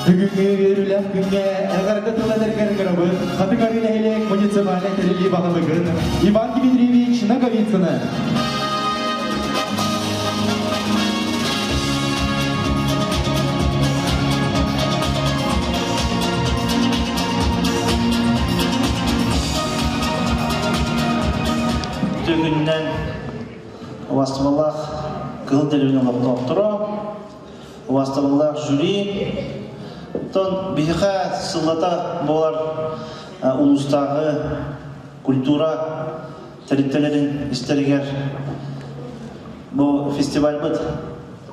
Бүгүҥҥү үөрүүлээх күҥҥэ эҕэрдэ тыл этэргэр ыҥырабыт Хатыҥ Арыы нэһилиэк муниципальнай тэриллии баһылыгын Иван Дмитриевич Ноговицыны. Түгүннэн убастыбалаах Кыһыл Дэриэбинэ олохтоохторо, убастабыллаах жюри, оттон биһиэхэ сыллата буолар улуустааҕы культура тэрилтэлэрин истэригэр бу фестивальбыт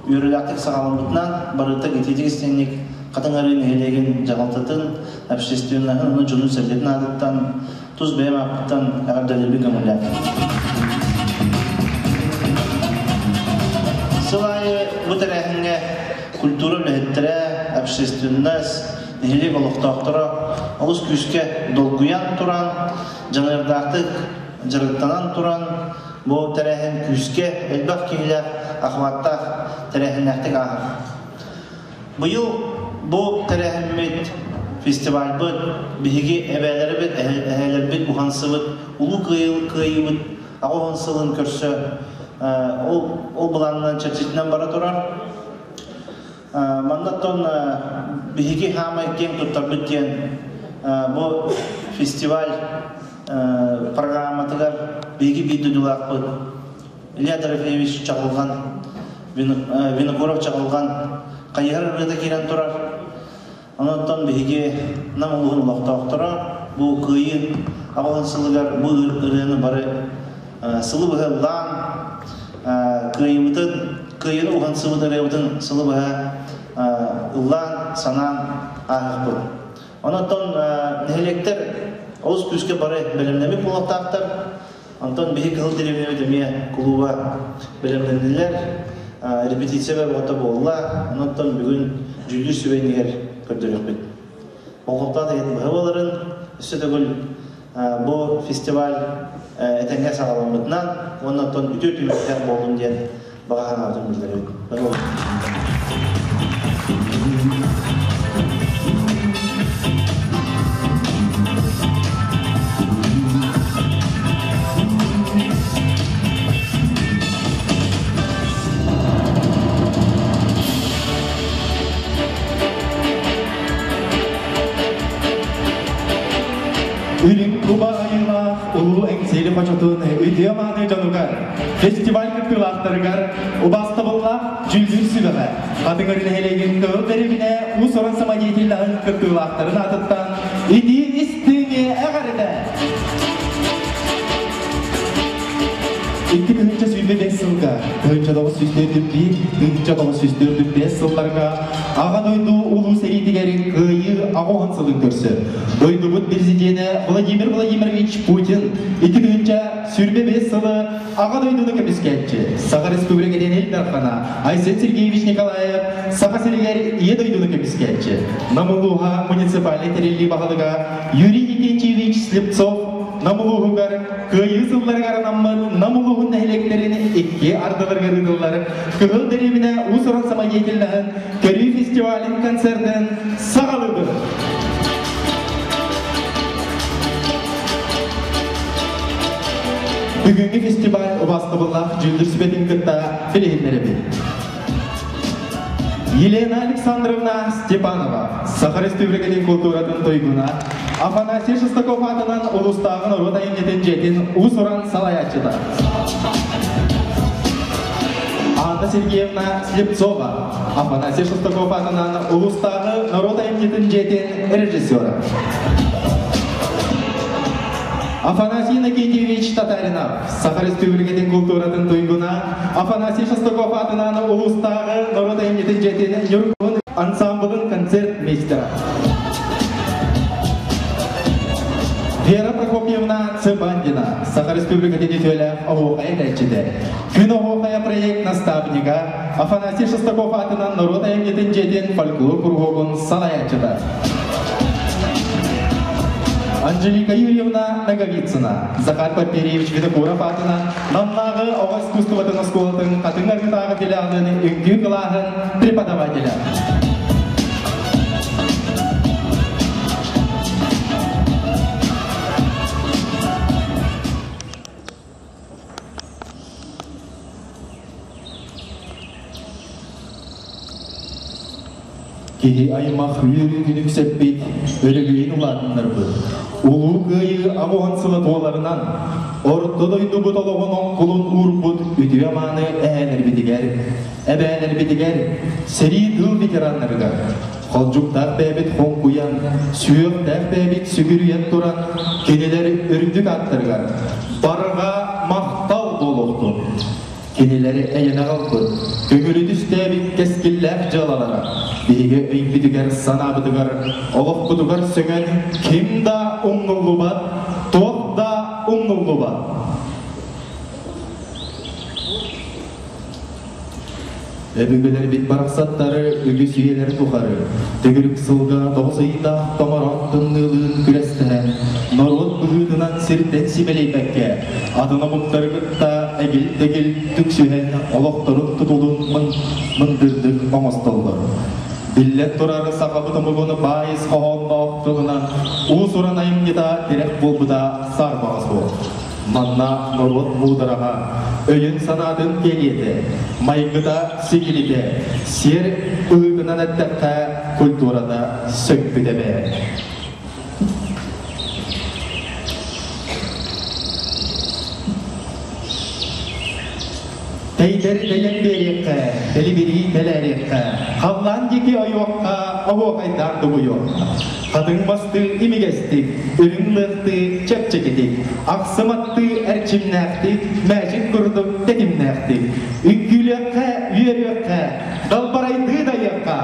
үөрүүлээхтик саҕаламмытынан барыта итиитик истиҥник Хатыҥ Арыы нэһилиэгин дьаһалтатын, общественноһын уонна дьонун-сэргэтин аатыттан тус бэйэм ааппыттан эҕэрдэлиирбин көҥүллээтим. Сыл аайы бу тэрээһиҥҥэ культура үлэһиттэрэ, общественность, нэһилиэк олохтоохторо олус күүскэ долгуйан туран, дьаныардаахтык дьарыктанан туран, бу тэрээһин күүскэ элбэх киһилээх, охваттаах тэрээһиннээхтик ааһар. Быйыл бу тэрээһиммит, фестивальбыт биһиги эбээлэрбит, эһээлэрбит уһансыбыт Улуу Кыайыыбыт 80 сылын көрсө ол, ол былаанынан чэрчитинэн бара турар. Манна оттон биһиги хаамай киэҥ туттарбыт диэн бу фестиваль программатыгар биһиги биир дойдулаахпыт Илья Дорофеевич Чаҕылҕан, Винокуров Чаҕылҕан хайыһар ырыата киирэн турар. Онон биһиги Нам улууһун олохтоохторо бу Кыайыы 80 сылыгар бу ырыаны бары сылы быһа ыллаан, кыайыыбытын, кыайыыны уһансыбыт ырыабытын сылы быһа ыллаан, санаан ааһыахпыт. Онон нэһилиэктэр олус күүскэ бары бэлэмнэммит буолуохтаахтар. Онтон биһи Кыһыл Дэриэбинэбит эмиэ кулууба бэлэмнэннилэр. Репетиция бөҕөтө буолла. Онон бүгүн дьүүллүүр сүбэ иннигэр көрдөрүөхпүт. Болҕомтоох иһин быһа буоларын, өссө төгүл бу фестиваль этэҥҥэ саҕаламмытынан уонна оттон үтүө түмүктээх буоллун диэн баҕа санаабытын биллэрэбит. Үрүҥ кубаайылаах улуу Эҥсиэли хочотун үтүө-мааны дьонугар, фестиваль кыттыылаахтарыгар убаастабыллаах дьүүллүүр сүбэҕэ Хатыҥыр нэһилиэгин Кыһыл Дэриэбинэ уус-уран самодеятельноһын кыттыылаахтарын аатыттан итии истиҥ эҕэрдэ! 2025 сылга 1941 1945 сылларга Аҕа дойду Улуу сэриитигэр Кыайыы 80 сылын көрсө дойдубут президенэ Владимир Владимирович Путин 2025 сылы Аҕа дойдуну көмүскээччи Саха Республикатын Ил Дархана Айсен Сергеевич Николаев Саха сиригэр Ийэ дойдуну көмүскээччи Нам улууһа муниципальнай тэриллии баһылыга Юрий Никитичевич Слепцов Нам улууһугар Кыайыы сылларыгар анаммыт Нам улууһун нэһилиэктэрин икки ардыларыгар ыытыллар Кыһыл Дэриэбинэ уус-уран самодеятельноһын көрүү фестивалын концертын саҕалыыбыт! Бүгүҥҥү фестиваль убаастабыллаах дьүүллүүр сүбэтин кытта билиһиннэрэбит. Елена Александровна Степанова, Саха Республикатын култууратын туйгуна, Афанасий Шестаков аатынан улуустааҕы норуот айымньытын дьиэтин уус-уран салайааччыта. Анна Сергеевна Слепцова, Афанасий Шестаков аатынан улуустааҕы норуот айымньытын дьиэтин режиссера. Афанасий Иннокентьевич Татаринов, Саха Республикатын култууратын туйгуна, Афанасий Шестаков аатынан улуустааҕы норуот айымньытын дьиэтин Ньургуһун ансамблын концертмейстера. Вера Прокопьевна Цыбандина, Саха Республикатын үтүөлээх оһуохай этээччитэ. Күн оһуохайа проект наставнига, Афанасий Шестаков аатынан норуот айымньытын дьиэтин фольклор куруһуогун салайааччыта. Анжелика Юрьевна Ноговицына, Захар Порфирьевич Винокуров аатынан Намнааҕы оҕо искусствотын оскуолатын Хатыҥ Аргытааҕы филиалын үҥкүү кылааһын преподавателя. Киһи аймах үөрүүтүн үксэппит, өрөгөйүн улаатыннарбыт. Улуу Кыайыы аҕыһын сыла туоларынан, Орто дойдубут олоҕун оҥкулун уурбут үтүө-мааны эһээлэрбитигэр, эбээлэрбитигэр, сэрии тыыл ветераннарыгар, холдьуктаах бэйэбит хоҥкуйан, сүһүөхтээх бэйэбит сүгүрүйэн туран, кинилэр үрдүк ааттарыгар барҕа махтал буолуохтун! Кинилэри эйэнэ аҕалбыт, көҥүлү түстээбит кэскиллээх дьыалалара биһиги өйбүтүгэр-санаабытыгар, олохпутугар сөҥөн ким да умнуллубат, туох да умнуллубат. Өбүгэлэрбит барахсаттары үгүс үйэлэр тухары төгүрүк сылга тоҕус ыйдаах томороон тымныылыын күрэстэһэн, норуот быһыытынан сиртэн симэлийбэккэ, атын омуктары кытта эгил-тэгил түксүһэн олохторун тутулун мындырдык оҥостоллор. Биллэн турар, сахабыт омугун баайыс хоһоонноох тылынан уус-уран айымньыта тирэх буолбута саарбаҕа суох. Манна норуот муудараһа, өйүн-санаатын киэлиэтэ, майгыта-сигилитэ, сиэр быһыытынан эттэххэ, культурата сөкпүтэ эбээт. Тэйдэр тэйэн биэриэххэ, тэлибирии тэлээриэххэ, халлаан диэки ойуохха, оһуохайдаан дугуйуохха. Хатыҥ бастыы имигэстик, үрүҥ лыахтыы чэпчэкитик, ахсым аттыы эрчимнээхтик, мээчик курдук тэтимнээхтик. Үҥкүүлүөххэ, үөрүөххэ, далбарайдыы дайыахха!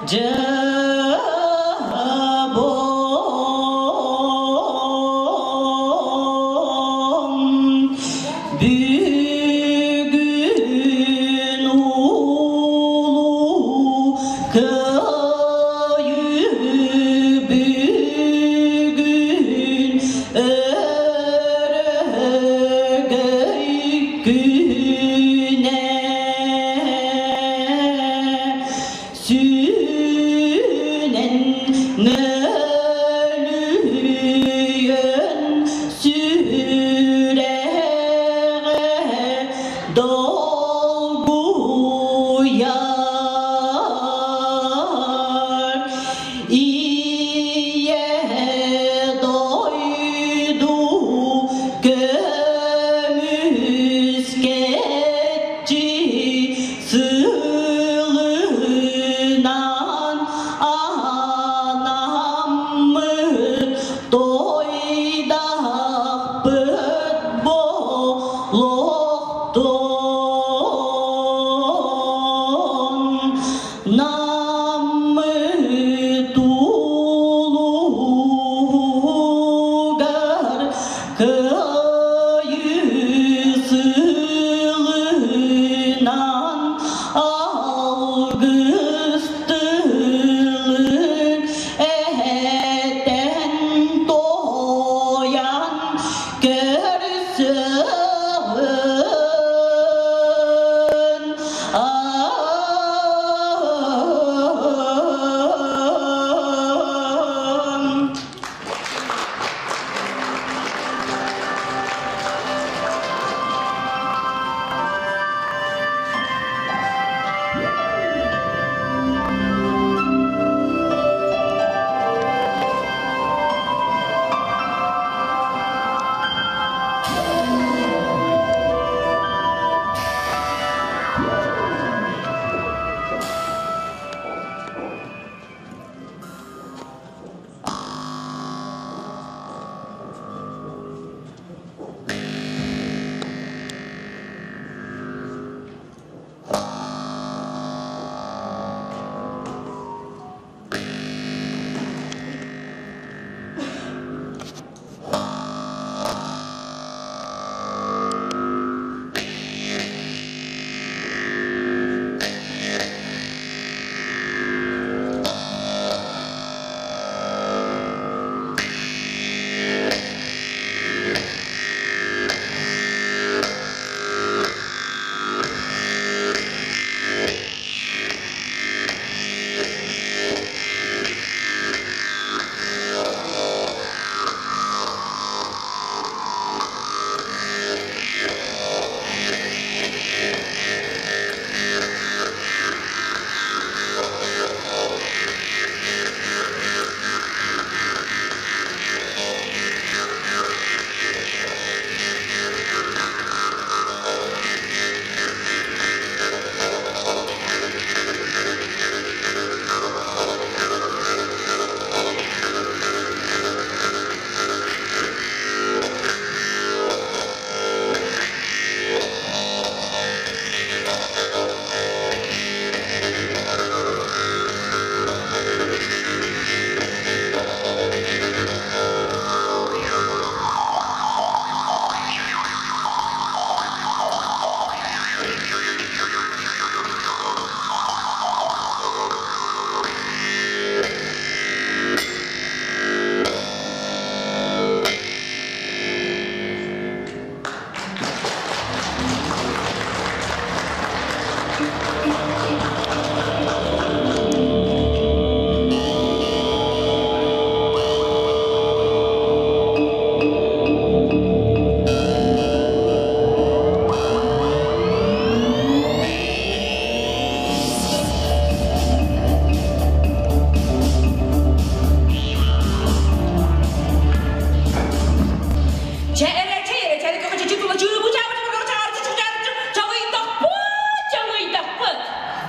Дьабон бүгүн улуу Кыайыы бүгүн өрөгөй күнэ Сүүнэн нөлүйэн сүрэҕэ долгуйар Ийэ дойду көмүскэччи сылынан анаммыт тойдахпыт болохтон Наммыт улууһугар Кыайыы сылынан алгыс тылын этэн тоойан көрсөҕүн.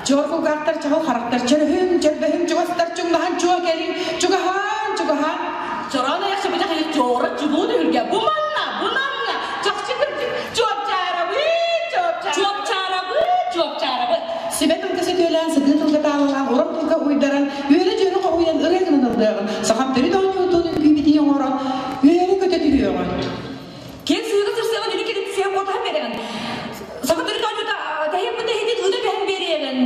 Чор кулгаахтар, чаҕыл харахтар, чөрөһүм, чөрбөһүм, чугастар, чуҥнаһан чуо кэлиҥ, чугаһаан, чугаһаан. Чороон айах сөбүтэх айах чоора чулуу түһүлгэ бу манна, бу намна, чахчы кырдьык, чуопчаарабыт, чуопчаарабыт. Чуопчаарабыт, чуопчаарабыт. Сүбэ тыл тылга сөтүөлээн, сытыы тылга таалалаан, уран тылга уйдаран, үөрэ-дьүөрэ хоһуйан ырыа гынан ыллыаҕын, сахам төрүт оонньуутун үҥкүүбүтүй оҥорон, үөрэ-көтө түһүөҕүн. Киэн сыыга сырсыаҕын или кэлин сиэн куотаһан биэрэҕин. Саха төрүт оонньуута тэһиэппит тэһитин ыыта түһэн биэриэҕин.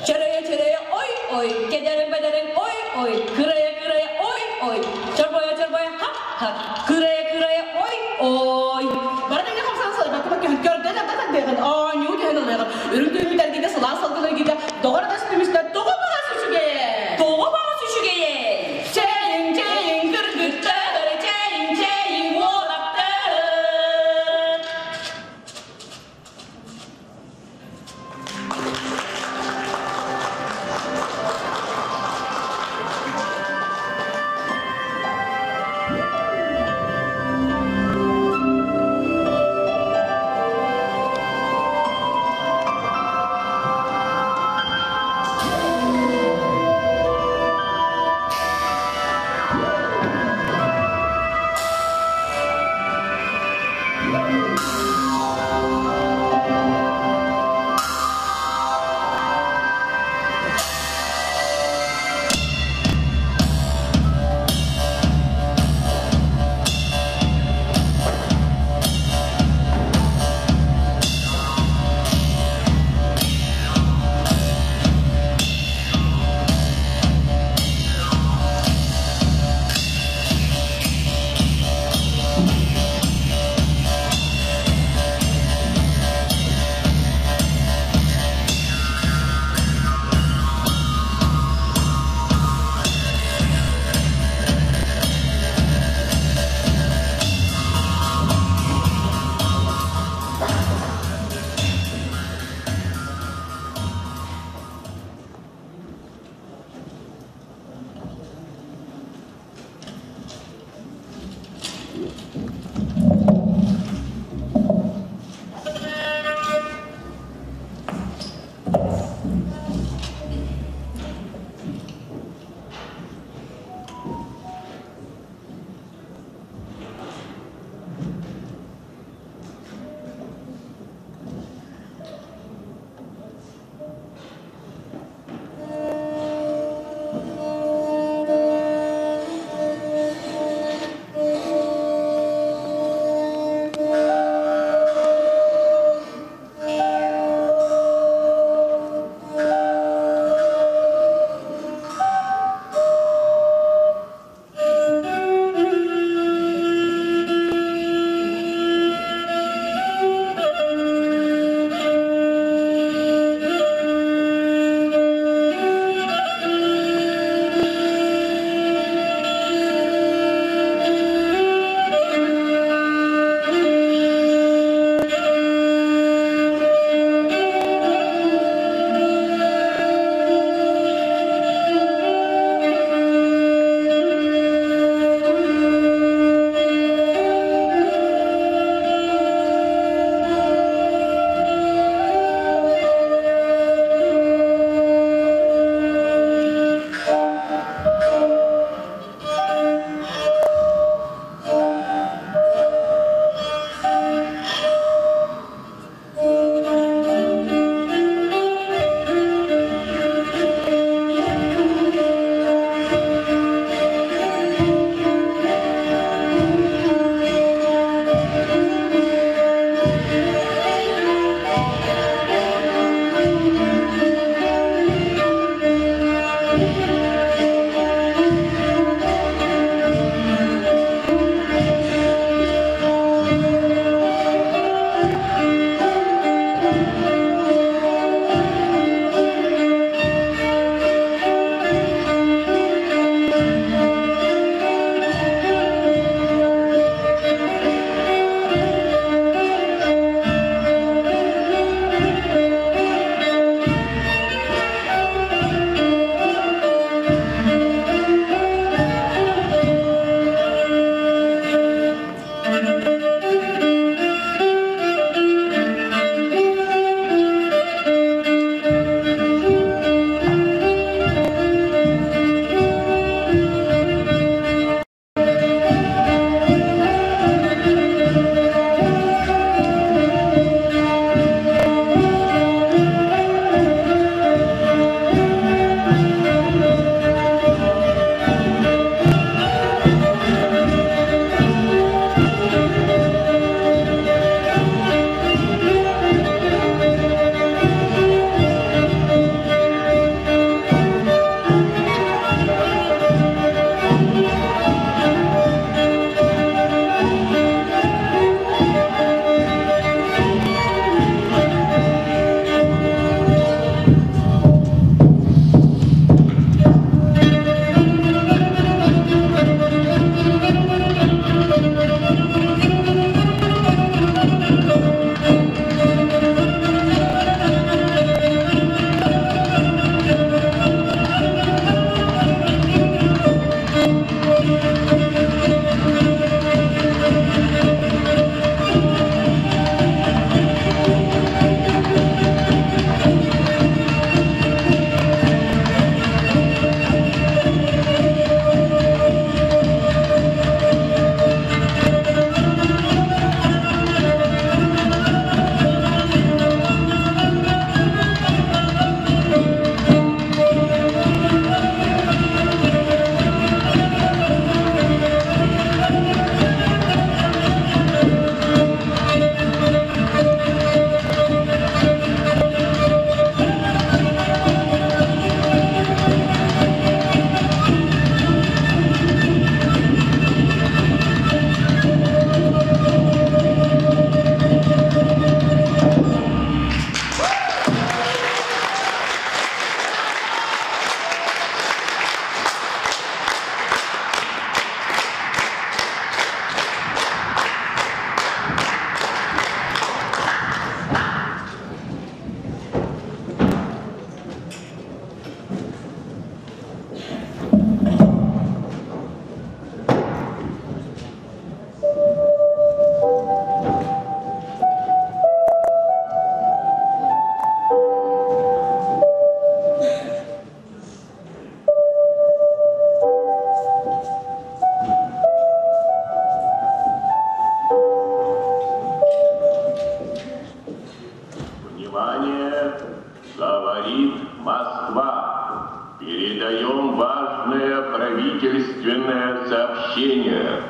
Чөрөйө-чөрөйө ой-ой, кэдэрин-бэдэрин ой-ой, кырайа-кырайа ой-ой, чорбойо-чорбойо хап-хап, кырайа-кырайа ой-ой. Бары тэҥҥэ хамсаан сылайбакка баккыһын көрдөн ардах тарбыаҕын, оонньуу түһэн ылыаҕын, үрүҥ күһүммүт эргигэ сылаас салгын эргигэ доҕор атас түмүстэр тоҕо баҕас үчүгэйэ! Тоҕо баҕас үчүгэйэ! Чэйиҥ, чэйиҥ, кыргыттар, чэйиҥ, чэйиҥ, уолаттар! Говорит Москва. Передаем важное правительственное сообщение.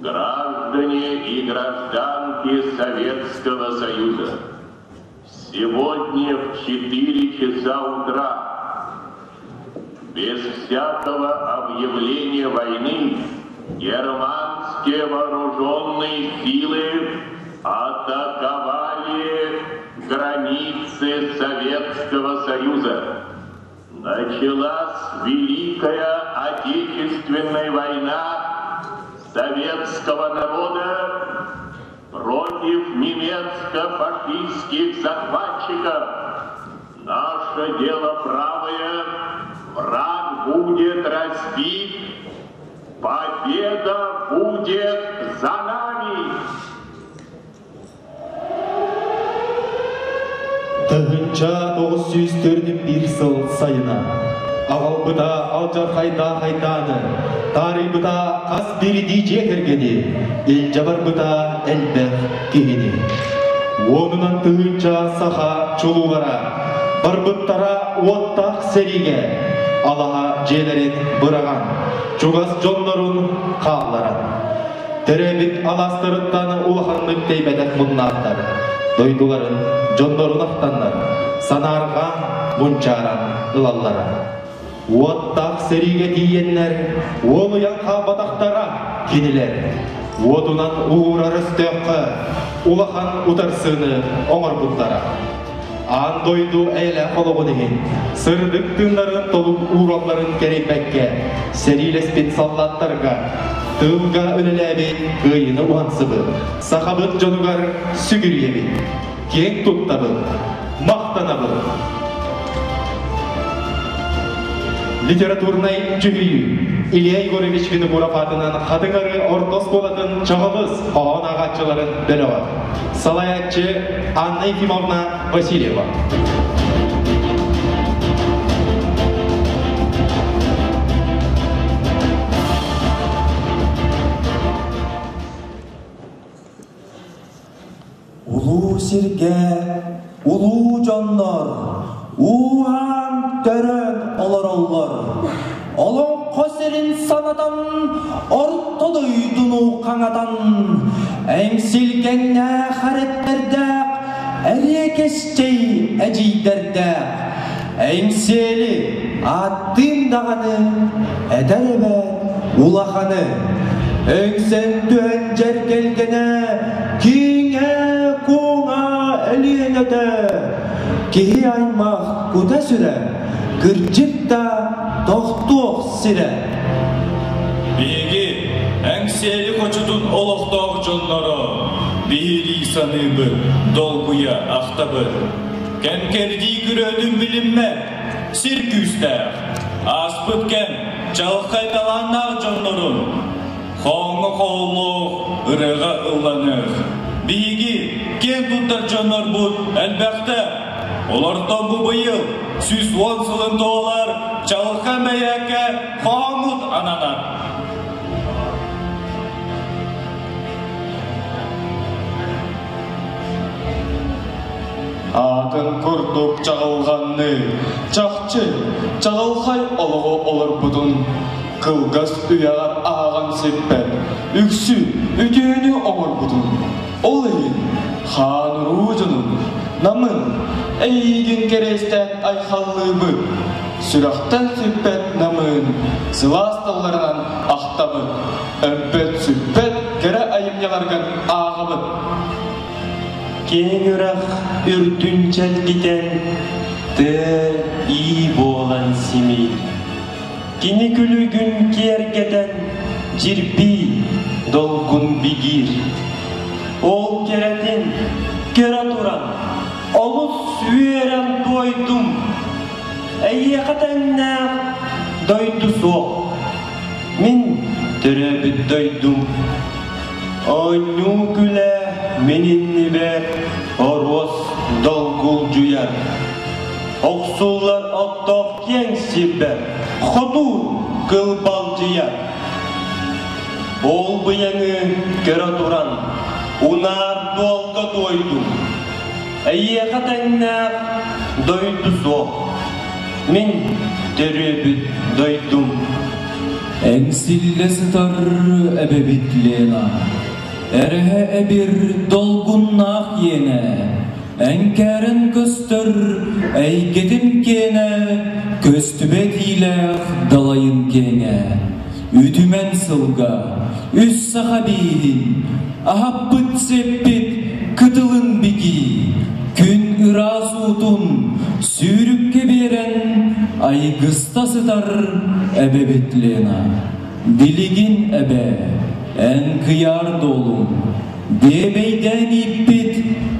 Граждане и гражданки Советского Союза, сегодня в 4 часа утра без всякого объявления войны германские вооруженные силы атаковали границы Советского Союза. Началась Великая Отечественная война советского народа против немецко-фашистских захватчиков. Наше дело правое, враг будет разбит, победа будет за нами! 1941 сыл сайына аҕалбыта алдьархайдаах айдааны, таарыйбыта хас биирдии дьиэ кэргэни, илдьэ барбыта элбэх киһини. Уонунан тыһыынча саха чулуулара барбыттара уоттаах сэриигэ алаһа дьиэлэрин быраҕан, чугас дьоннорун хаалларан. Төрөөбүт алаастарыттан улаханнык тэйбэтэх муннаахтар, дойдуларын, дьоннорун ахтаннар, санаарҕаан, мунчааран ылаллара. Уоттаах сэриигэ тиийэннэр, уолуйан хаалбатахтара кинилэр. Уотунан уурар өстөөххө улахан утарсыыны оҥорбуттара. Аан дойду эйэлээх олоҕун иһин сырдык тыыннарын толук ууралларын кэрэйбэккэ сэриилэспит саллааттарга тыылга үлэлээбит кыайыыны уһансыбыт сахабыт дьонугар сүгүрүйэбит, киэҥ туттабыт, махтанабыт. Литературнай дьүһүйүү Илья Егорович Винокуров аатынан Хатыҥ Арыы орто оскуолатын Чаҕылыс хоһоон ааҕааччыларын бөлөҕө. Салайааччы Анна Ефимовна Васильева. Улуу сиргэ улуу дьоннор ууһаан төрөөн олороллор. Олоҥхо сирин санатан, орто дойдуну хаҥатан, эҥсилгэннээх эрэттэрдээх, эриэкэсчэй эдьиийдэрдээх, Эҥсиэли ааттыын даҕаны эдэр эбээт улаханы, Эҥсэн түһэн дьэргэлгэнэ киҥэ-куоҥа Элиэнэтэ, киһи аймах кута-сүрэ, кырдьык да тохтуох сирэ. Биһиги Эҥсиэли хочотун олохтоох дьонноро биһирии саныыбыт, долгуйа ахтабыт. Кэм-кэрдии күрөөтүн билиммэт, сир күүстээх. Ааспыт кэм чаҕылхай талааннаах дьоннорун хооҥҥо хоһуллуох, ырыаҕа ылланыах. Биһиги киэн туттар дьоннорбут элбэхтэр. Олортон бу быйыл 110 сылын туолар чаҕылхай мэйээккэ хоһооммут ананар. Аатын курдук чаҕылҕанныы, чахчы, чаҕылхай олоҕу олорбутун кылгас үйэҕэр ааҕан сиппэт, үксү үтүөнү оҥорбутун. Ол иһин хаан-уруу дьонун, намын, эйиигин кэриэстээн айхаллыыбыт, сүрэхтэн сүппэт намыын сылаас тылларынан ахтабыт, өлбөт-сүппэт кэрэ айымньыларгын ааҕабыт. Киэҥ үрэх үрдүн чэлгитэн, тыа ии буолан симиир. Кини күлүгүн киэргэтэн, дьирбии, долгун бигиир. Ол кэрэтин көрө туран, олус үөрэн туойдум. Эйиэхэ тэҥнээх дойду суох. Мин төрөөбүт дойдум. Оонньуу күлэ мин иннибэр оруос долгулдьуйар. Охсуллар оттоох киэҥ сирбэр хотуур кылбалдьыйар. Ол быйаҥы көрө туран унаар дуолга туойдум. Эйиэхэ тэҥнээх дойду суох. Мин төрүөбүт дойдум. Эҥсиллэ сытар эбэбит Лена, Эрэһэ эбир долгуннаах иэнэ, Эҥкээрэн көстөр эйгэтин киэнэ, Көстүбэт иилээх далайын киэҥэ. Үтүмэн сылга үс саха бииһин, Аһаппыт сиэппит кытылын бигии, Күн ыраас уутун сүүрүккэ биэрэн, Айгыста сытар эбэбит Лена. Билигин эбэ, эн кыйаар дуолуҥ, Биэбэйдээн ииппит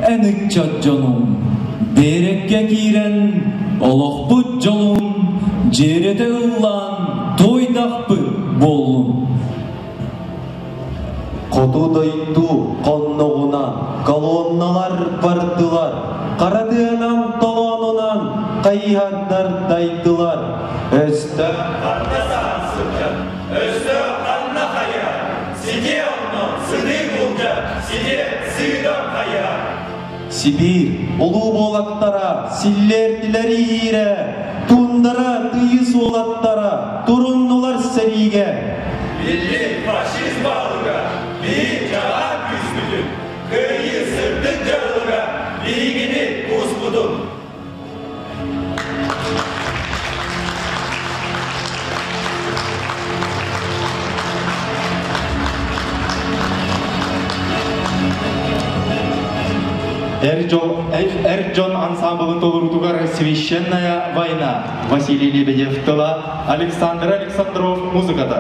эн ыччат дьонуҥ, Биэрэккэ киирэн олохпут дьолун Дьиэрэтэ ыллаан туойдахпыт буоллун. Хоту дойду хонноҕунан колонналар бардылар, хара тыанан толоонунан хайыһардар дайдылар. Өстөөх ханна саһан сылдьар, өстөөх ханна хайыһар, сидиэ онно сытыы булдьа, сидиэ сыыдам хайыһар. Сибиир улуу буолактара, силлиэрдилэр иһиирэ, тундара тыйыс уолаттара туруннулар сэриигэ. Билли фашизм баалыга, биһи дьаҕаан күүспүтүн, кыайыы сырдык дьарылыга биһигини кууспутун. Эр дьон ансамблын толоруутугар «Священная война» Василий Лебедев тыла, Александр Александров музыката.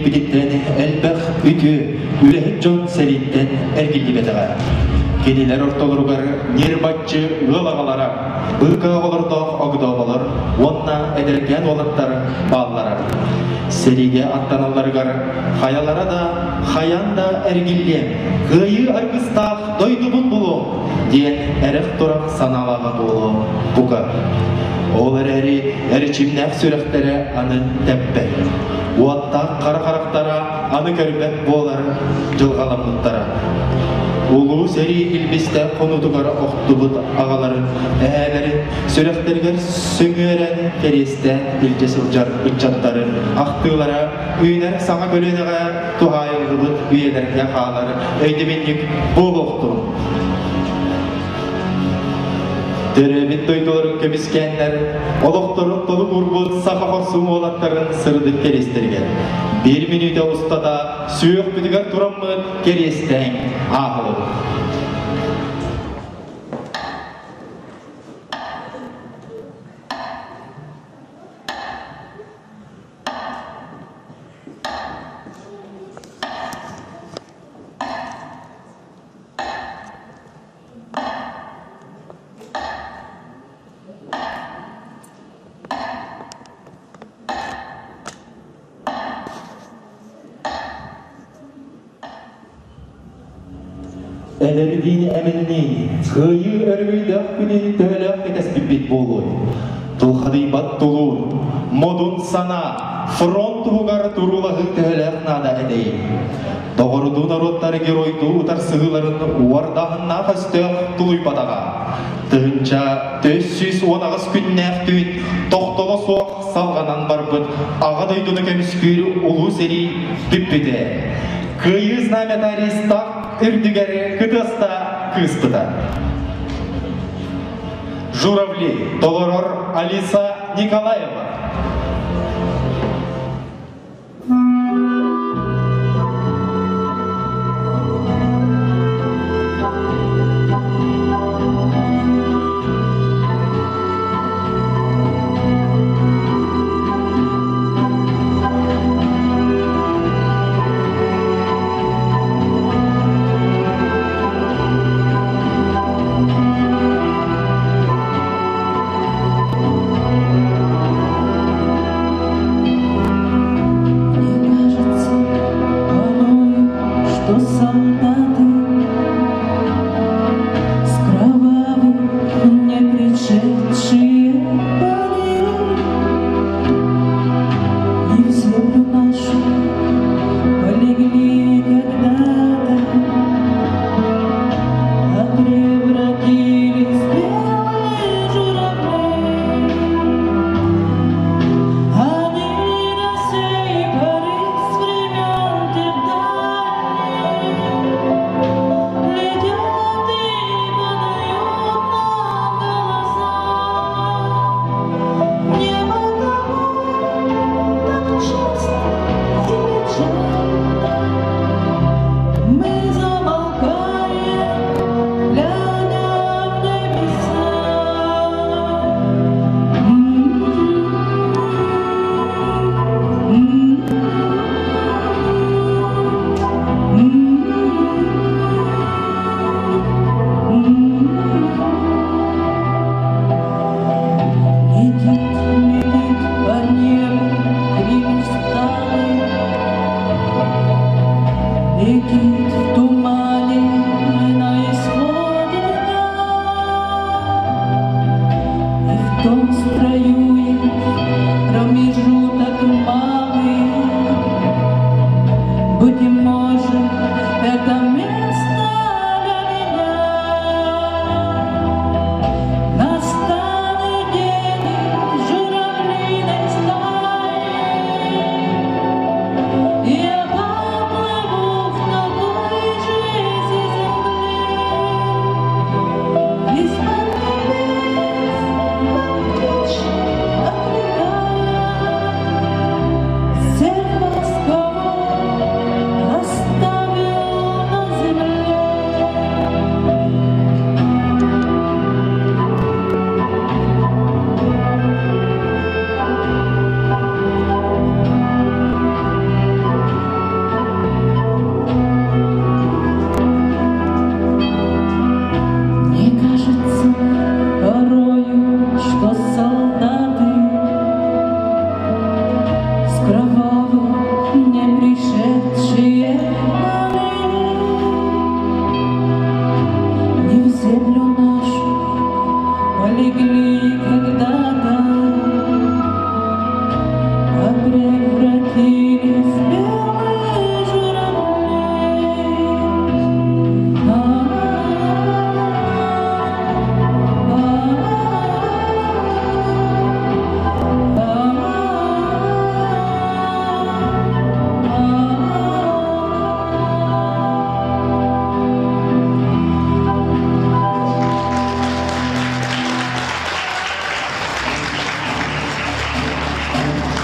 Нэһилиэкпититтэн элбэх үтүө үлэһит дьон сэрииттэн эргиллибэтэҕэ. Кинилэр ортолоругар ньир-баччы ыал аҕалара, быыкаа оҕолордоох огдооболор уонна эдэркээн уолаттар бааллара. Сэриигэ аттаналларыгар хайалара да хайаан да эргиллиэм, кыайыы аргыстаах дойдубун булуом диэн эрэх-турах санаалааҕа буолуо бука. Ол эрээри эрчимнээх сүрэхтэрэ аны тэппэт. Уоттаах хара харахтара аны көрбөт буолар дьылҕаламмыттара. Улуу сэрии илбистээх хонуутугар охтубут аҕаларын, эһээлэрин сүрэхтэригэр сөҥүөрэн кэриэстээн илдьэ сылдьар ыччаттарын ахтыылара үүнэр саҥа көлүөнэҕэ туһаайыллыбыт үйэлэргэ хаалар өйдөбүнньүк буолуохтун. Төрөөбүт дойдуларын көмүскээннэр, олохторун толук уурбут саха хорсун уолаттарын сырдык кэриэстэригэр биир мүнүүтэ устата сүөхпүтүгэр тураммыт кэриэстээн ааһабыт. Эдэрдиин эминниин, кыайыы өрөгөйдөөх күнүн төһөлөөх кэтэспиппит буолуой? Тулхадыйбат тулуур, модун санаа, фронт туһугар туруулаһыы төһөлөөх наада этэй? Доҕордуу норуоттар геройдуу утарсыһыыларын уордааһыннаах өстөөх тулуйбатаҕа. Тыһыынча 418 күннээх түүн тохтоло суох салҕанан барбыт Аҕа дойдуну көмүскүүр улуу сэрии бүппүтэ. Кыайыы знамята Рейстаг үрдүгэр кытыаста кыыспыта. Журавли толорор Алиса Николаева. Мне кажется порою, что солдаты С кровавых не пришедшие полей И в землю нашу полегли когда-то, А превратились в белые журавли. Они до сей поры с времен тех дальних Летят и подают нам голоса. Небо того так часто и печально Мы замолкаем, глядя в небеса. Летит, летит по небу кристаллы, Летит в тумане на исходе дня, И в том строю их промежуток малый. Быть может, это место для меня. Настанет день журавлиной стаи, Я поплыву в такой жизни земли. Из-под небес, как птичьи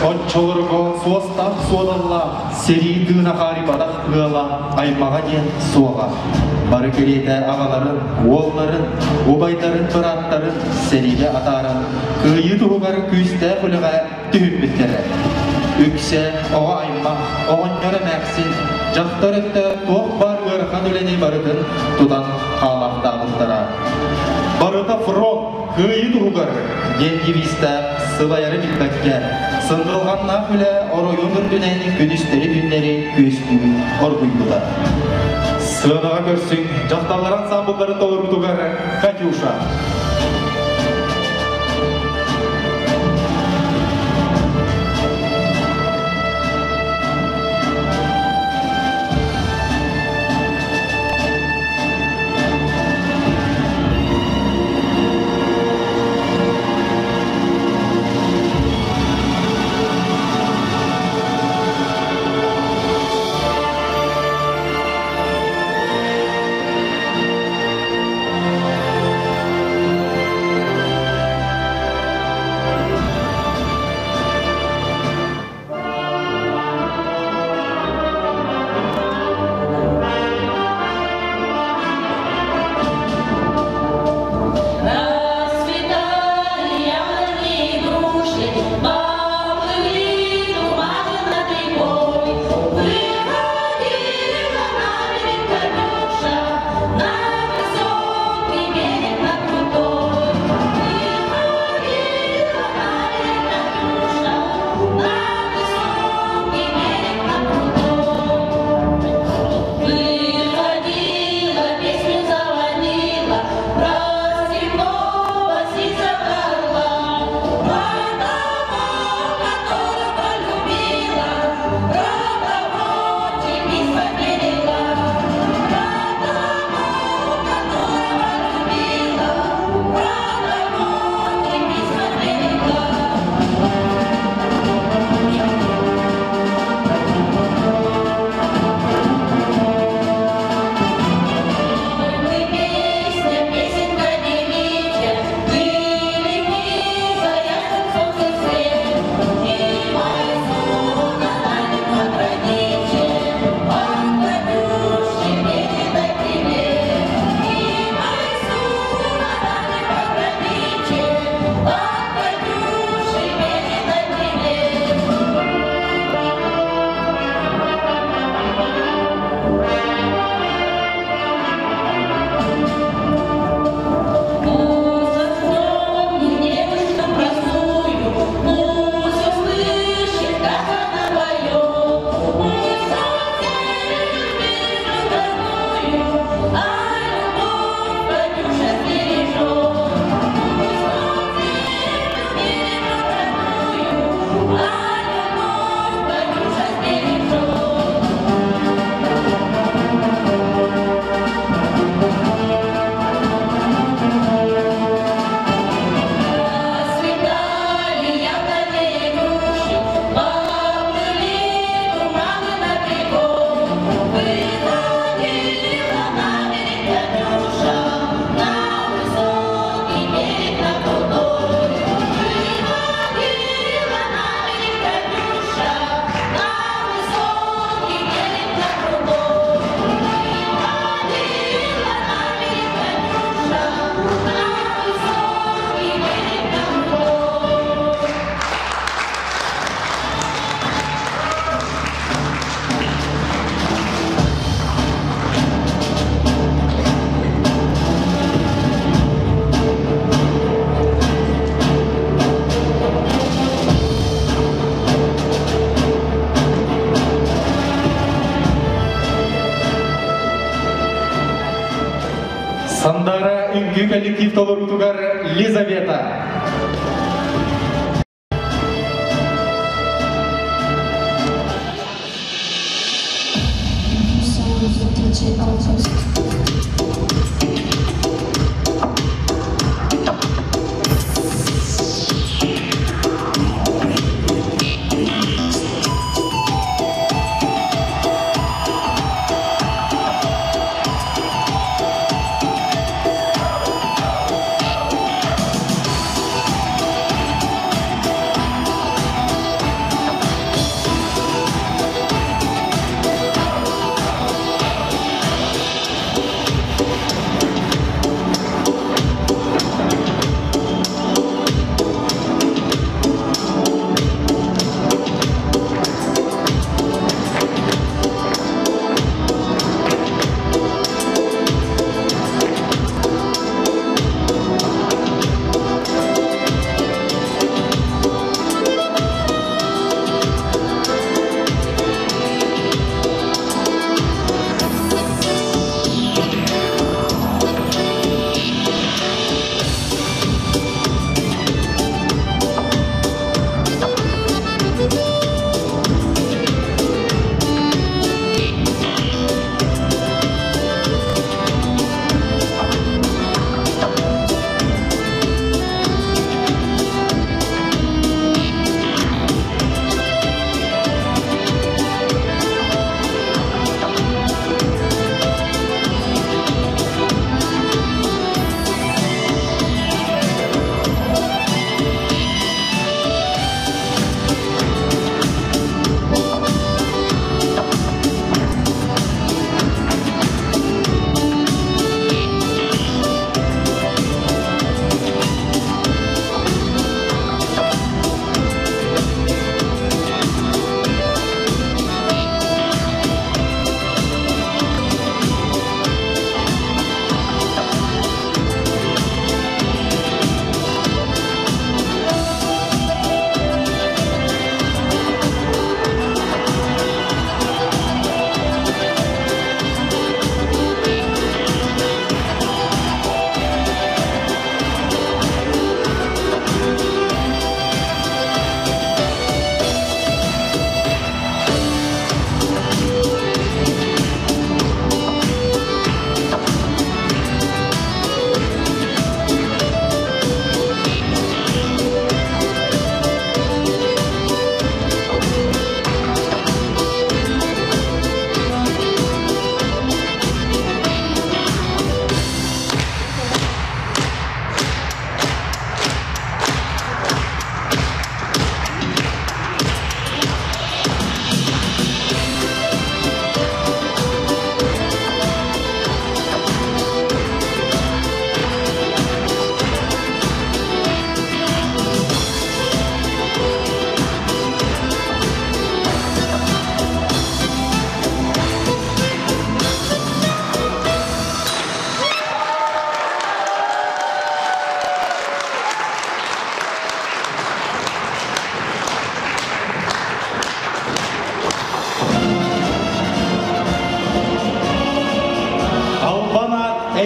Оччолорго суостаах суодаллаах сэрии тыына хаарыйбатах ыала аймаҕа диэн суоҕа. Бары кэриэтэ аҕаларын, уолларын, убайдарын, бырааттарын сэриигэ атааран, кыайыы туһугар күүстээх үлэҕэ түһүммүттэрэ. Үксэ оҕо аймах, оҕонньор эмээхсин, дьахтар өттө туох баар ыарахан үлэни барытын тутан хаалаахтаабыттара. Барыта фронт, кыайыы туһугар диэн девизтээх сылайары билбэккэ, сындылҕаннаах үлэ оройуон үрдүнэн күнүстэри-түүннэри күөстүү оргуйбута. Сыанаҕа көрсүҥ дьахталлар ансаамбылларын толоруутугар Катюша. Расцветали яблони и груши, поплыли туманы над рекой. Выходила на берег Катюша, на высокий берег, на крутой. Выходила на берег Катюша, на высокий берег, на крутой. Выходила, песню заводила про степного сизого орла, про того, которого любила, про того, чьи письма берегла, про того, которого любила, про того, чьи письма берегла. Мы песня, песенка девичья, были мы за ясным солнцем свет, И мой сон останет пограничье, От Катюши передай привет. И мой сон останет пограничье, От Катюши передай привет. Пусть вспомнит девушку простую, пусть услышит, как она поет, пусть он песню родную, а любовь Катюша сбережет. Пусть он песню родную, а любовь Катюша сбережет. Расцветали яблони и груши, поплыли туманы над рекой. Выходила на берег Катюша, на высокий берег, на крутой. Выходила на берег Катюша, на высокий берег, на крутой. Выходила на берег Катюша, на высокий берег, на крутой. Сандара үҥкүү коллектив толоруутугар Лизавета. DJ Altos. Сандара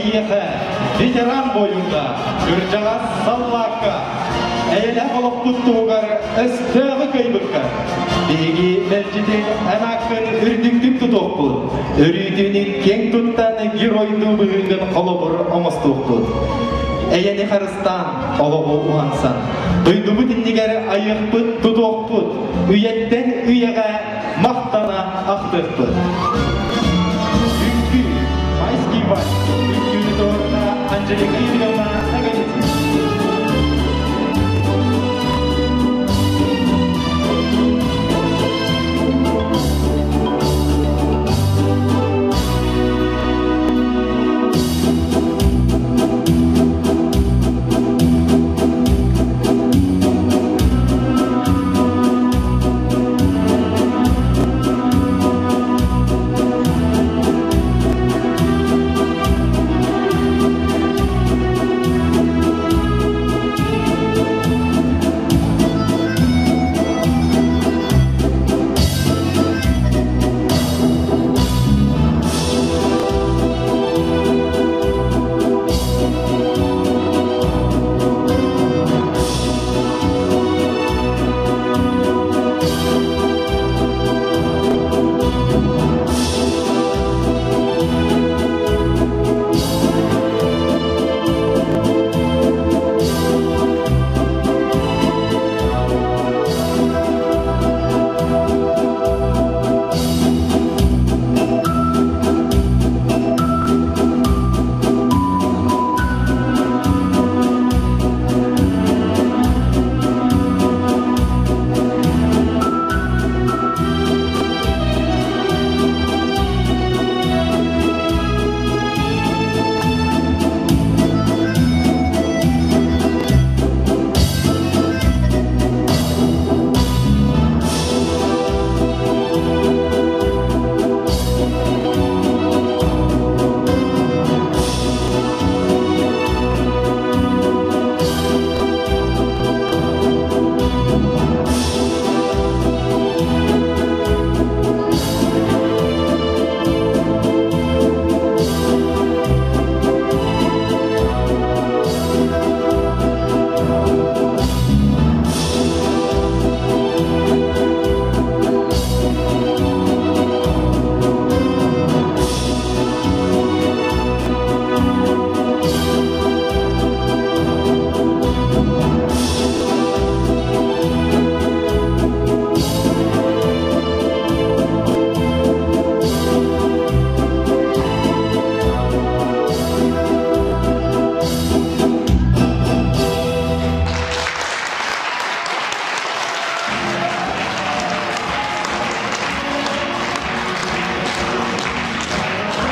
Эһиэхэ, ветеран буойуҥҥа, кырдьаҕас саллаакка, эйэлээх олохпут туһугар өстөөҕү кыайбыкка, биһиги мэлдьитин эн ааккын үрдүктүк тутуохпут, өрүүтүн киэҥ туттан геройдуу быһыыгын холобур оҥостуохпут. Эйэни харыстаан, олоҕу уһансан, дойдубут иннигэр айыахпыт, тутуохпут, үйэттэн үйэҕэ махтана ахтыахпыт. Үҥкүү, майский вальс, үҥкүүнү туһунна Анжелика Юрьевна Ноговицына.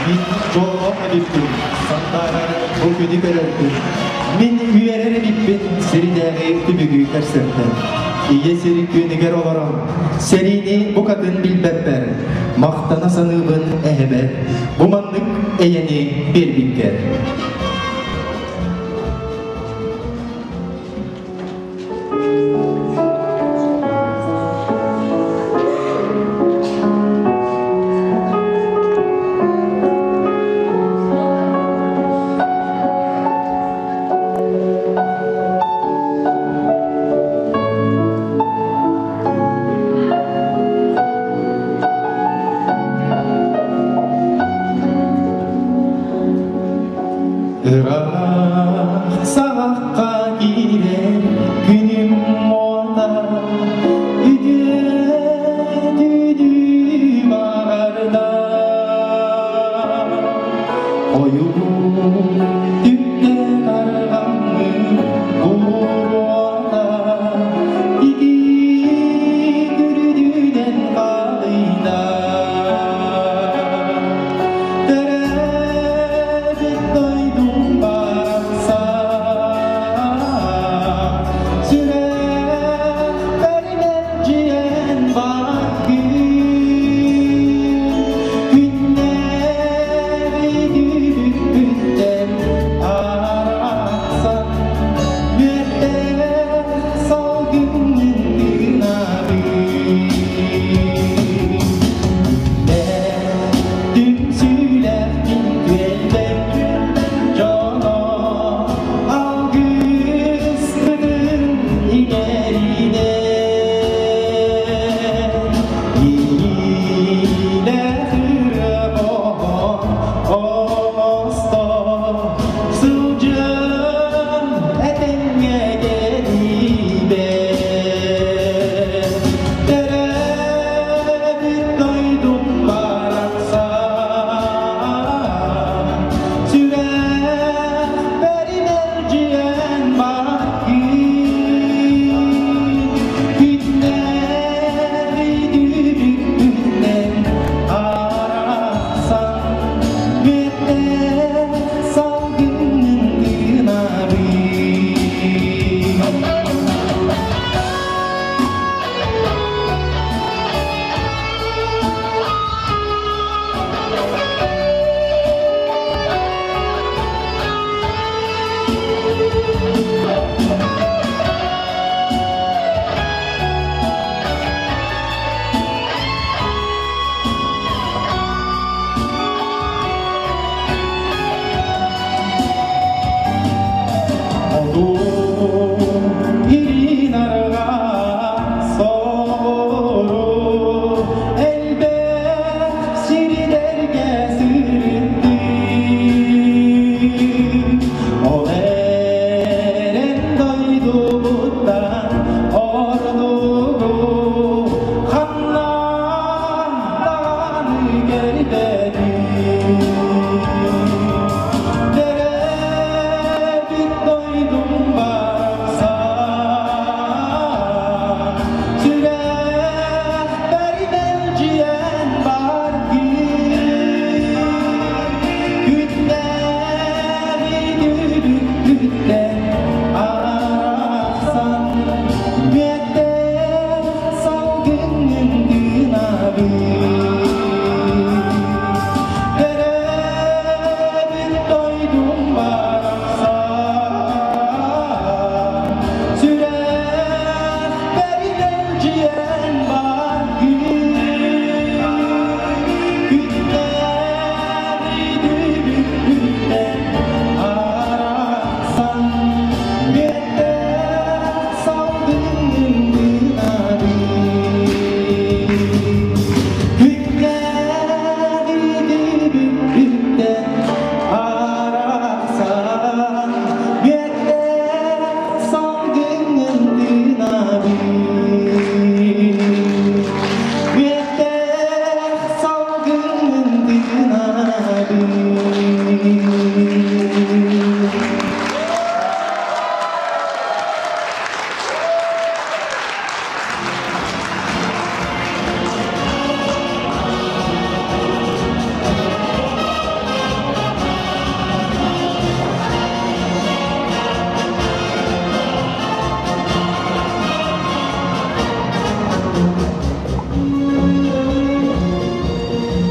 Мин дьоллоох эбиппин, сандаарар бу күнү көрөрбүн. Мин үөрэр эбиппин сиринээҕи түбүгү көрсөртөн. Ийэ сир күөнүгэр олорон, сэриини букатын билбэппэр, махтана саныыбын эһэбэр, бу маннык эйэни биэрбиккэр.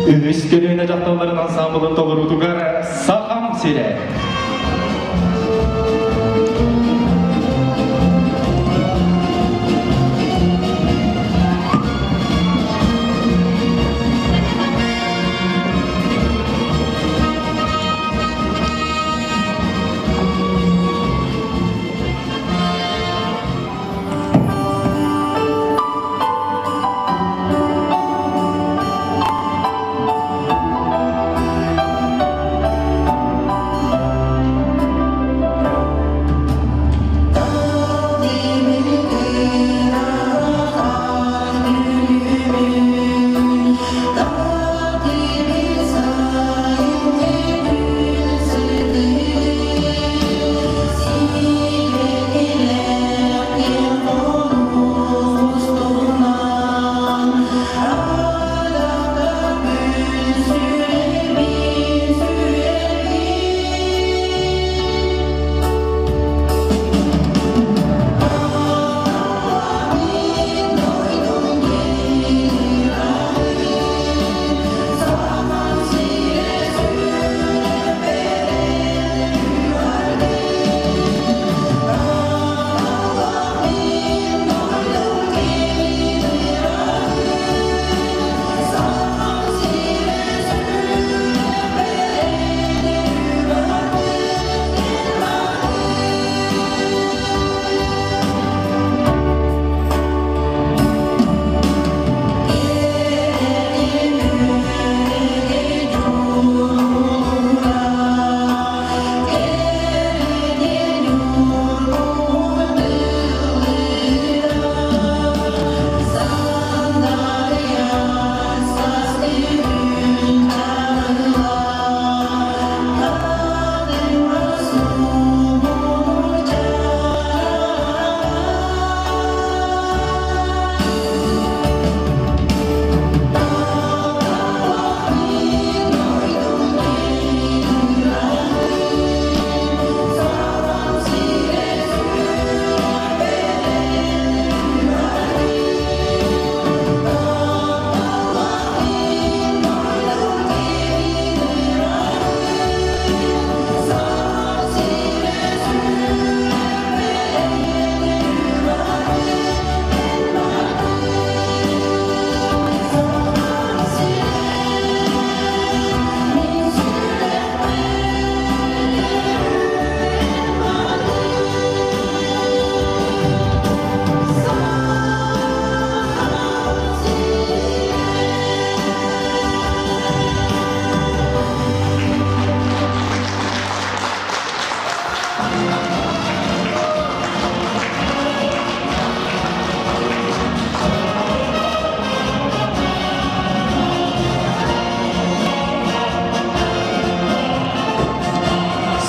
Үһүс көлүөнэ дьахталларын ансаамбылын толоруутугар Сахам сирэ.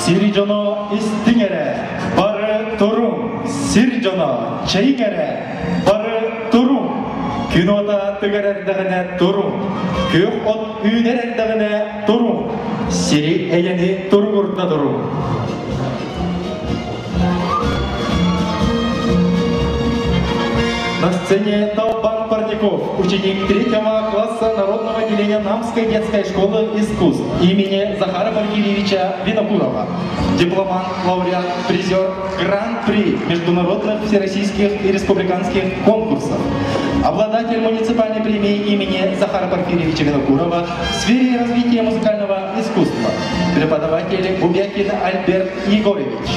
Сир дьоно истиҥ эрэ, бары туруҥ! Сир дьоно чэйиҥ эрэ, бары туруҥ! Күн уота тыгар эрдэҕинэ туруҥ! Күөх от үүнэр эрдэҕинэ туруҥ! Сири эйэни туругурда туруҥ! На сцене Талбан Парников, ученик третьего класса Народного отделения Намской детской школы искусств имени Захара Паркильевича Винокурова. Дипломант, лауреат, призер Гран-при международных, всероссийских и республиканских конкурсов. Обладатель муниципальной премии имени Захара Порфирьевича Винокурова в сфере развития музыкального искусства. Преподаватель Бубякин Альберт Егорович.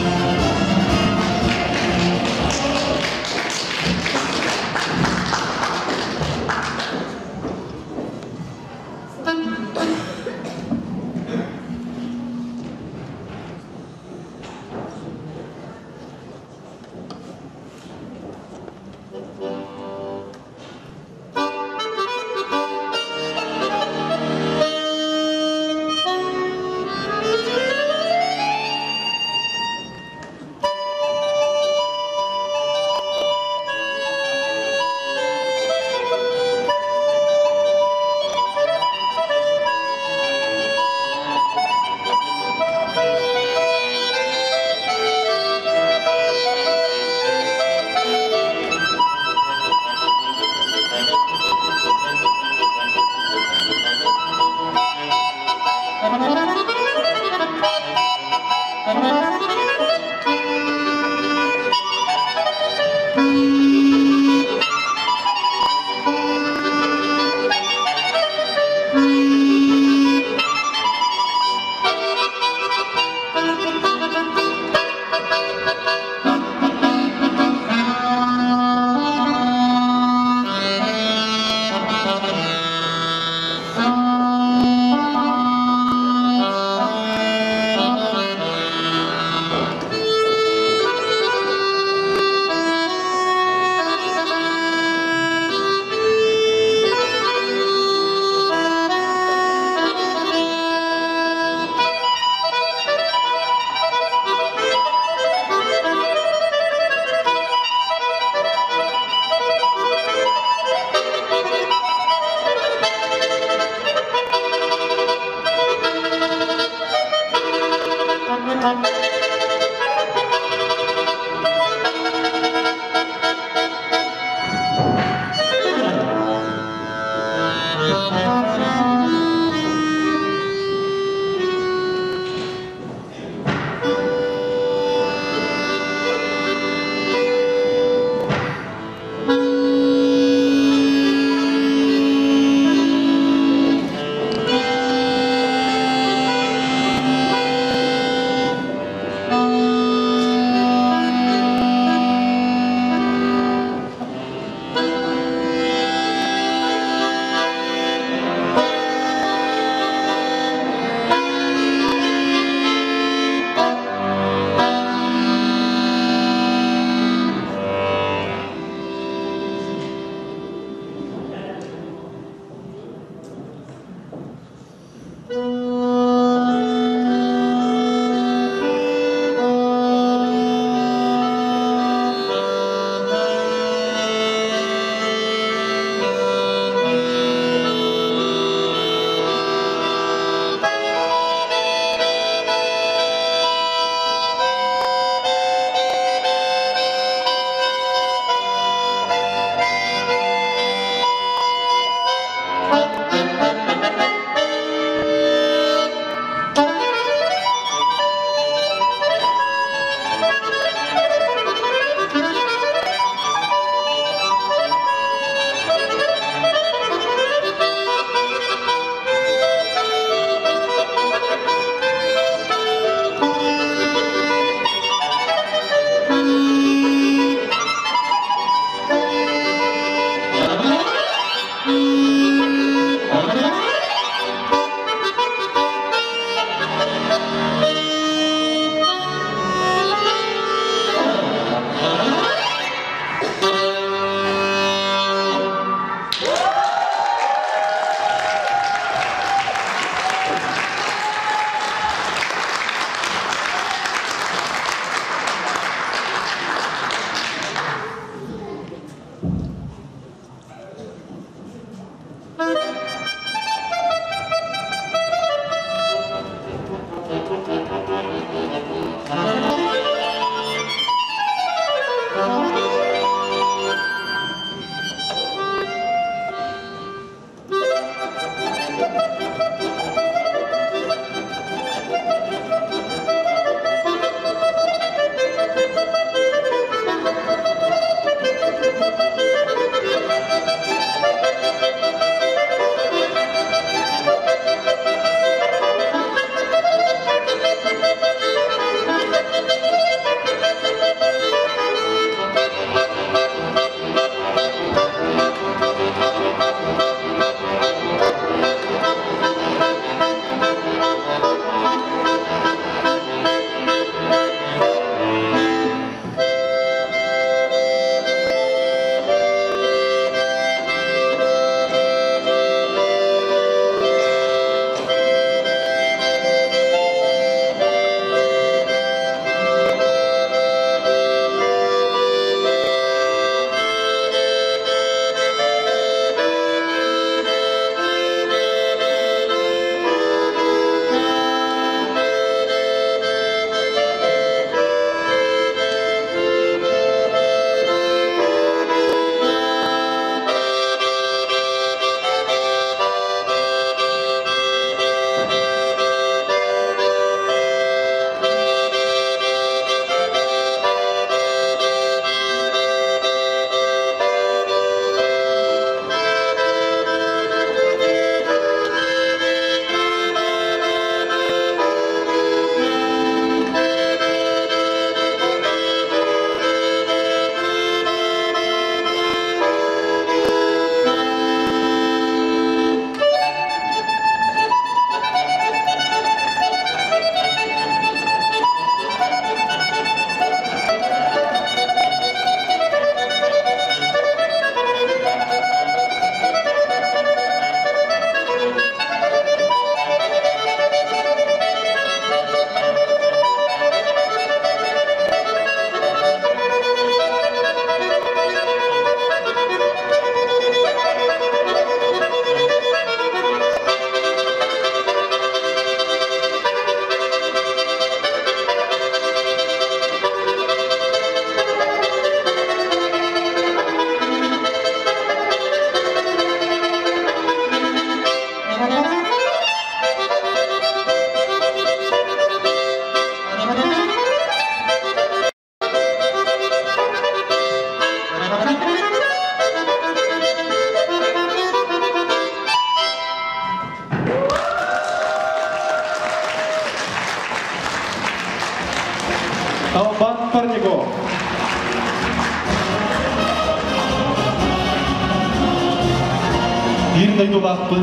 Биир дойдулаахпыт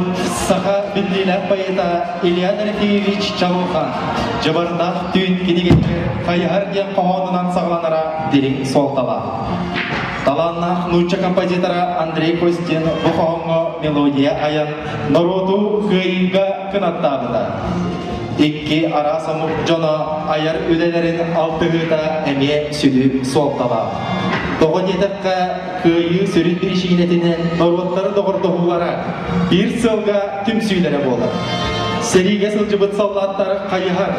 саха биллиилээх поэта Илья Дорофеевич Чалухан Дьыбардаах түүн кинигэтигэр Хайыһар диэн хоһоонунан саҕаланара дириҥ суолталаах. Талааннаах нуучча композитора Андрей Костин бу хоһооҥҥо мелодия айан норуоту кыайыыга кынаттаабыта. Икки араас омук дьоно айар үлэлэрин алтыһыыта эмиэ сүдү суолталаах. Тоҕо диэтэххэ, кыайыы сүрүн биричиинэтинэн норуоттары доҕордоһуулара биир сыалга түмсүүлэрэ буолар. Сэриигэ сылдьыбыт саллааттар хайыһар,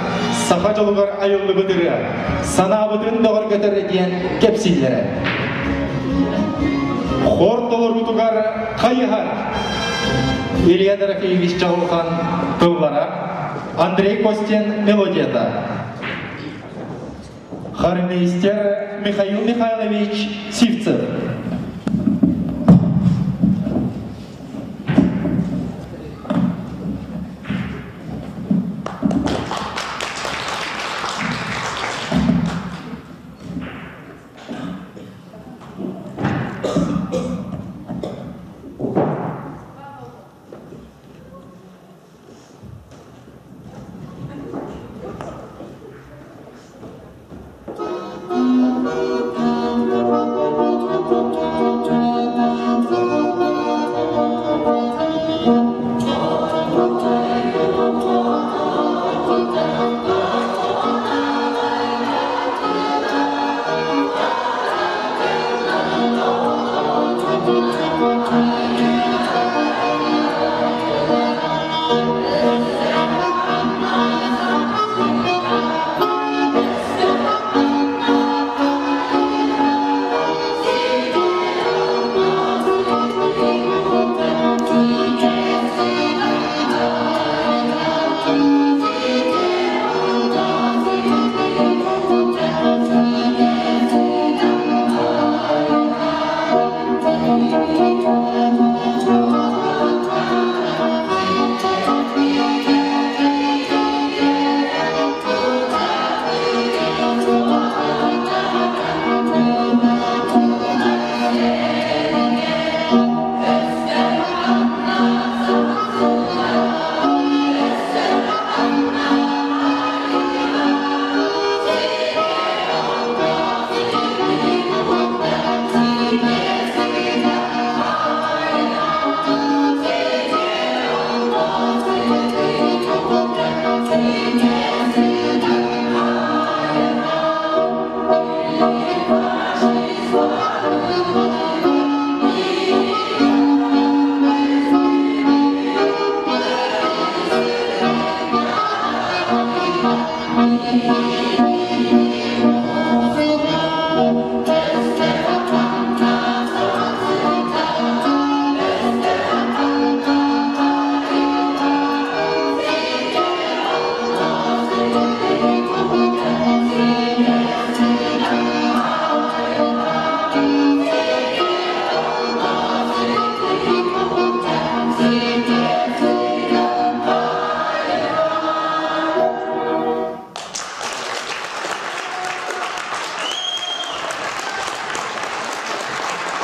саха дьолугар айыллыбыт ырыа, санаабытын бөҕөргөтөр диэн кэпсииллэрэ. Хор толоруутугар хайыһар Илья Дорофеевич Чаҕылхан тыллара, Андрей Костин мелодията. Хормейстер Михаил Михайлович Сивцев.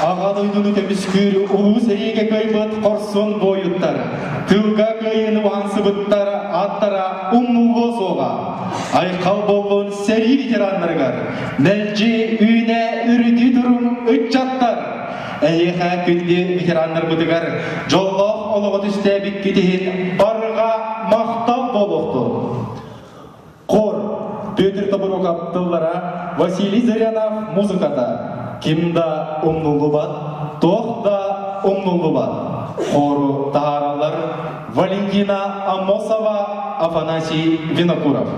Аҕа дойдуну көмүскүүр улуу сэриигэ кыайбыт хорсун буойуттар, тыылга кыайыыны уһансыбыттар ааттара умнуллуо суоҕа. Айхал буоллун сэрии ветераннарыгар, мэлдьи үүнэ үрдүү турун ыччаттар! Эһиэхэ күндү ветераннарбытыгар дьоллоох олоҕу түстээбиккит иһин барҕа махтал буолуохтун! Хор, Петр Тобуруков тыллара, Василий Зырянов музыката. Ким да умнуллубат, туох да умнуллубат. Хору таһаараллар Валентина Амосова, Афанасий Винокуров.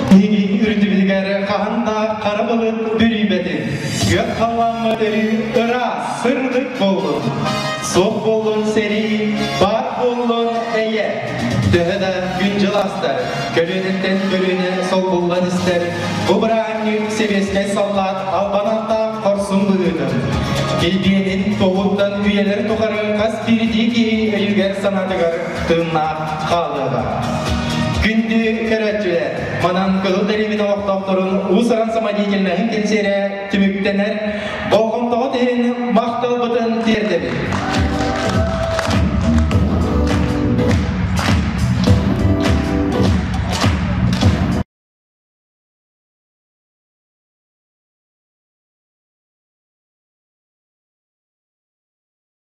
Биһиги үрдүбүтүгэр хаһан да хара былыт бүрүйбэтин, күөх халлааммыт өрүү ыраас, сырдык буоллун. Суох буоллун сэрии, баар буоллун эйэ. Төһө да күн-дьыл астар, көлүөнэттэн көлүөнэ солбуллан истэр, бу бырааһынньык сэбиэскэй саллаат албан ааттаах хорсун быһыытын, килбиэнин туһуттан үйэлэр тухары хас биирдии киһи өйүгэр-санаатыгар тыыннаах хаалыаҕа. Күндү көрөөччүлэр, манан Кыһыл Дэриэбинэ олохтоохторун уус-уран самодеятельноһын кэнсиэрэ түмүктэнэр, болҕомтоҕут иһин махталбытын тиэрдэбит.